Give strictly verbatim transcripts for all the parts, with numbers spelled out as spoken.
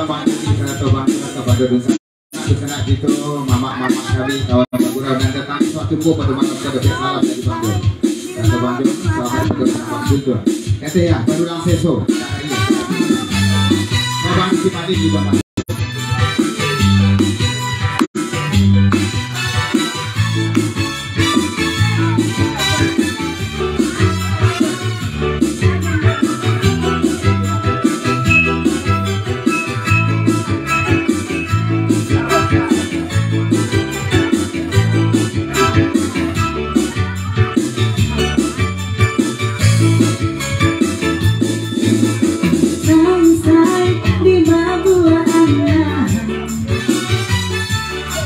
Panggung di Karato Banjar, Karato Banjar Dunsa. Sanak kito, mamak-mamak kami, kawan gurau nan datang, suatu pun pada malam kada salam dari Bang Jun. Karato Bang Jun, selamat berdoa Bang Jun. Kata ya, baru lang seso. Abang si Malik juga, Bang. Sangsai di babuak anak,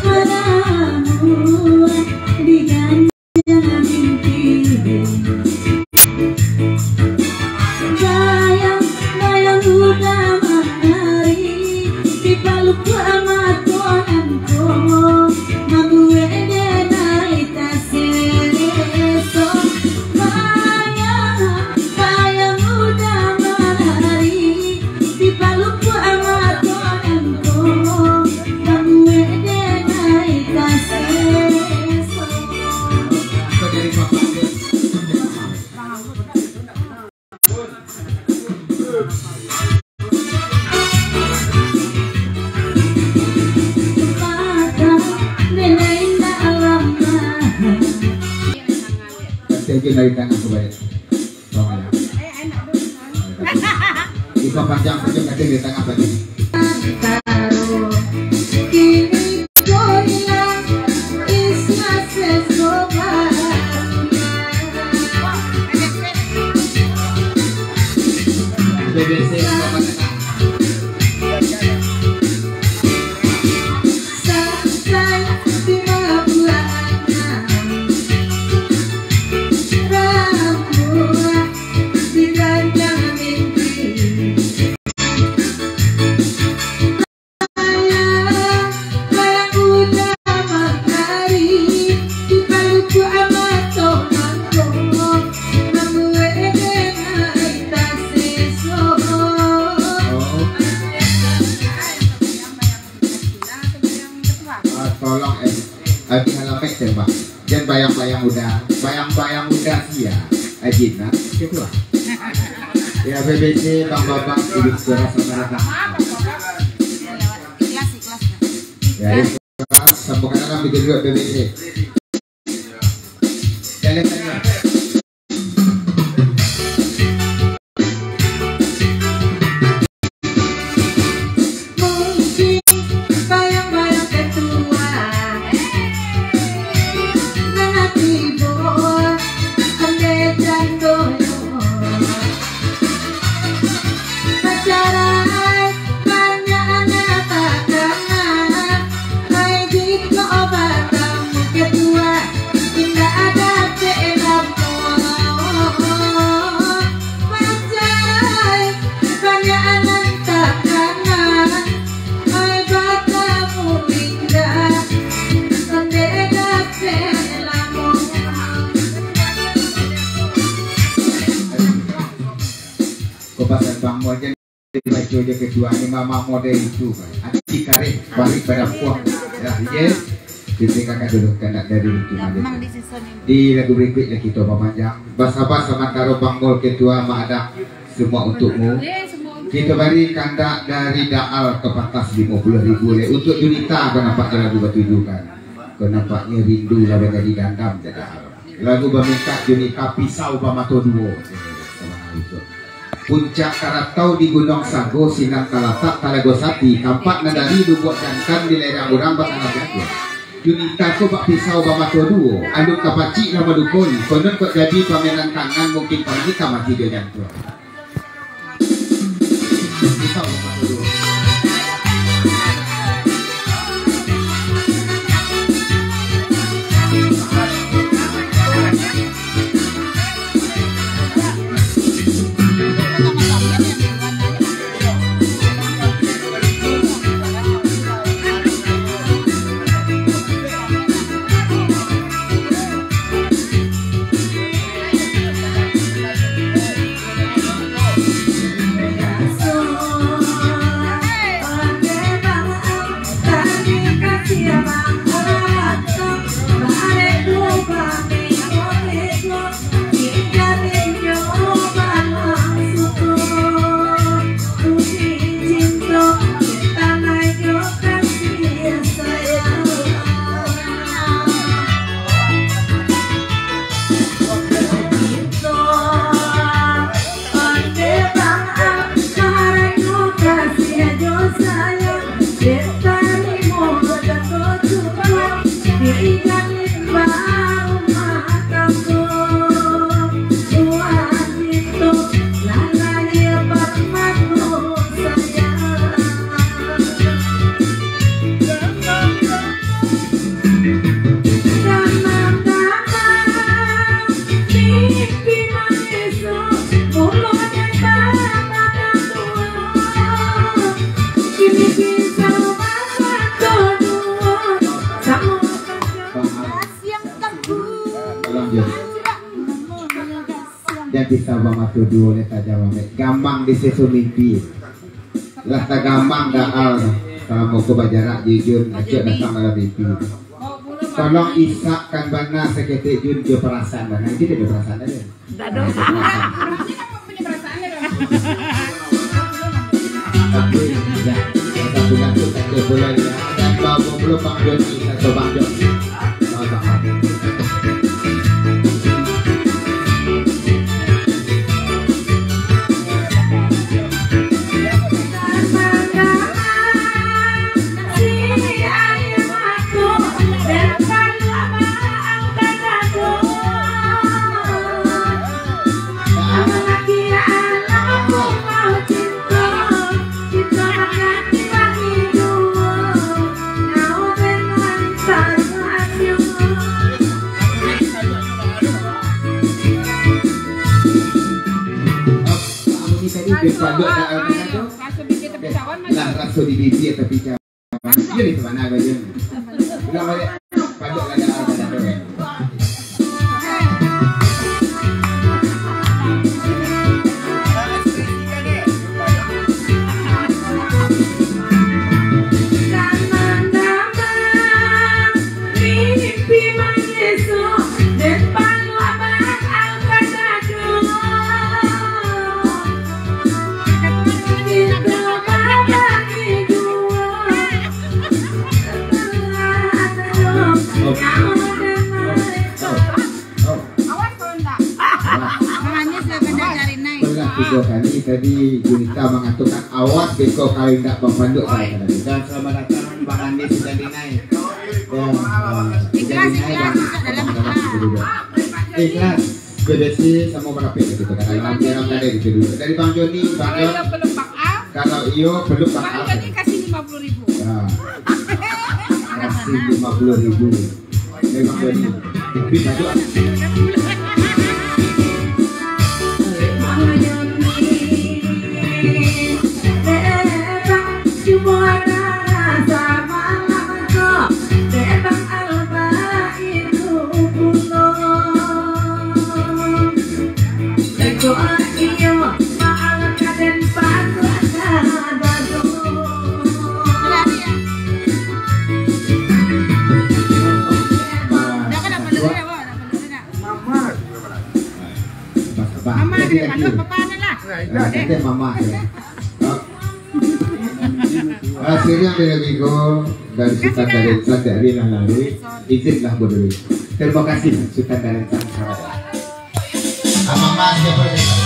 maramu di ganjang mimpi. Bayang-bayang udah manari, di palukuak mato angko, mambuek denai taseso. Bayang-bayang udah manari, di palukuak mato angko, mambuek denai taseso. Kasiah je dari tangah tu, baik. Tolong ya. Dipapanjang sajo, kasiah dari tangah tadi. Ah, tolong, eh, habis alamat tembak. Jan bayang-bayang udah, bayang-bayang udah sia. Ajin lah, ketua. Ya, B B C, Bang Babang, Ibu Saudara, Saudara. Ya, ikhlas, sambungkan dalam video B B C. Jalan-jalan. Mungkin bayang-bayang ketua, nan tibo, ande candonyo. Pacaran banyak anak takana, ai jikok batamu ketua, indak dapek lamo. Pacaran banyak anak takana, ai batamu indak, ondeh dapek lamo. Ko pasan Bang Mo jan dibaco jo ketua ni, mama model itu, Bang. Ati kareh, balik pada puang. Ya, yes. Titik kakak dulu, kandak dari itu. Di lagu berikutnya kita papanjang. Basaba samantaro Bang Mol ketua, maadang semua untukmu. Kita bari kandak dari Daal ke patas lima puluh ribu leh. Untuk Junita, ko nampaknyo lagu batuju kan. Ko nampaknyo rindu lah bajadi dandam, jadi Daal. Lagu bamintak Junita, Pisau Bamato Duo. Puncak Karatau di Gunuang Sago, sinan talatak Talago Sapi, tampak nan dari Lubuak Jantan di lereng urang batanah jago. Junita ko bak pisau bamato duo, alun kapacik lah madukoni, konon kok jadi pamainan tangan, mungkin pangik ka mati jo jantuang. Pisau bamato duo lai tajam ameh. Gamang di siso mimpi. Lah tagamang dah al. Salamo ko bajarak jujun, acok datang dalam mimpi. Tolong isapkan bana saketek Jun, jo parasaan bana. Itu dia parasaan aja. Ndak ada. Tapi, ya, satu-satu saja boleh ya. Dan bawa dulu Bang Joni, satu Bang Joni. Lah, raso di bibia tapi cawan. Iyo, di sabana ko, Jun. Ulang baliak. Paduak lah, dah, dah, dah, dah. Awas kalau ndak. Manis lah benda dari Nai. Pernah tiga kali tadi Junita mengatakan, "Awas beko kalau ndak bapanduak." Oi. Dan selamat datang Bang Andi Sujanti Nai. Dan, eh, Ikhlas, Sujanti Nai ikhlas, dan masuk dalam teman-teman ikhlas. Dulu. Ikhlas. B B C samo barapek gitu kan. Dalam dalam tadi gitu dulu. Dari Bang Joni, Bang Kalau Jon. Iyo belum bakal. Kalau iyo belum Bang bakal. Joni kasih lima puluh ribu. Ya. Kasih lima puluh ribu. Dari Bang Joni. Tapi banyak. Mama. Mama, dia panggil papa ni lah. Nah, itu. Ah, dia mama, ya. Hasilnya dari Bigo, dari Sultan Darentang, dari lah lari, izinlah berdiri. Terima kasih, Sultan Darentang. Ah, mama, siapa dia?